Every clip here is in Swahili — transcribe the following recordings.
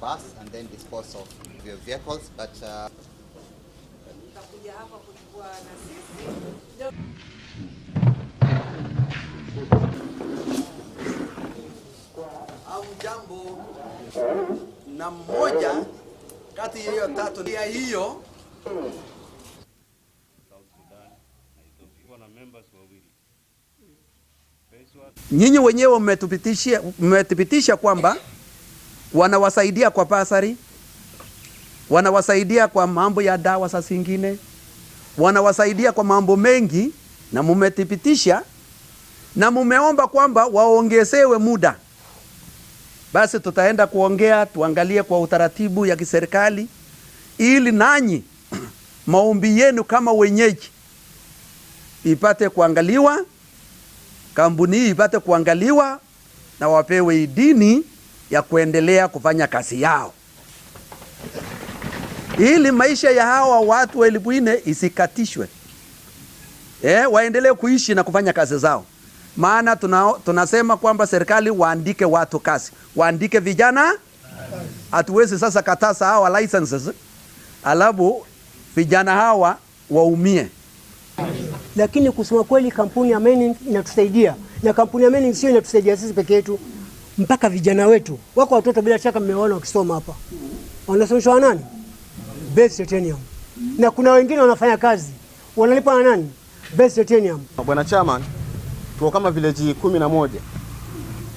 bus and then dispose of your vehicles. But Tutakuja hapa kuchukua na sisi. Jambo na mmoja kati ya hiyo tatu ya hiyo South Sudan na Ethiopia. Na members wawili. Nyinyi wenyewe mmethibitisha kwamba wanawasaidia kwa bursary, wanawasaidia kwa mambo ya dawa saa zingine, wanawasaidia kwa mambo mengi, na mmethibitisha na mumeomba kwamba waongezewe muda. Basi tutaenda kuongea, tuangalie kwa utaratibu ya kiserikali, ili nanyi maombi yenu kama wenyeji ipate kuangaliwa, kampuni hii ipate kuangaliwa na wapewe idini ya kuendelea kufanya kazi yao, ili maisha ya hawa watu 4,000 isikatishwe. Waendelee kuishi na kufanya kazi zao. Maana tunasema kwamba serikali waandike watu kazi, waandike vijana. Hatuwezi sasa kataza hawa licenses alafu vijana hawa waumie. Lakini kusema kweli kampuni ya mining inatusaidia, na kampuni ya mining sio inatusaidia sisi peke yetu, mpaka vijana wetu wako watoto, bila shaka mmewaona wakisoma hapa, wanasomeshwa na nani? Base Titanium. Na kuna wengine wanafanya kazi wanalipwa na nani? Base Titanium. Bwana Chairman, tuko kama village 11,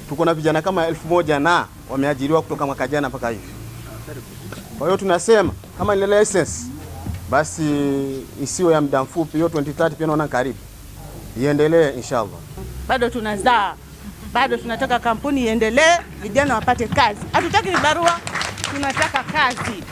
tuko na vijana kama 1000 na wameajiriwa kutoka mwaka jana mpaka hivi. Kwa hiyo tunasema kama ni license basi isiwe ya muda mfupi, hiyo 2030 pia naona karibu iendelee inshallah. Bado tunazaa, bado tunataka kampuni iendelee, vijana wapate kazi. Hatutaki barua, tunataka kazi.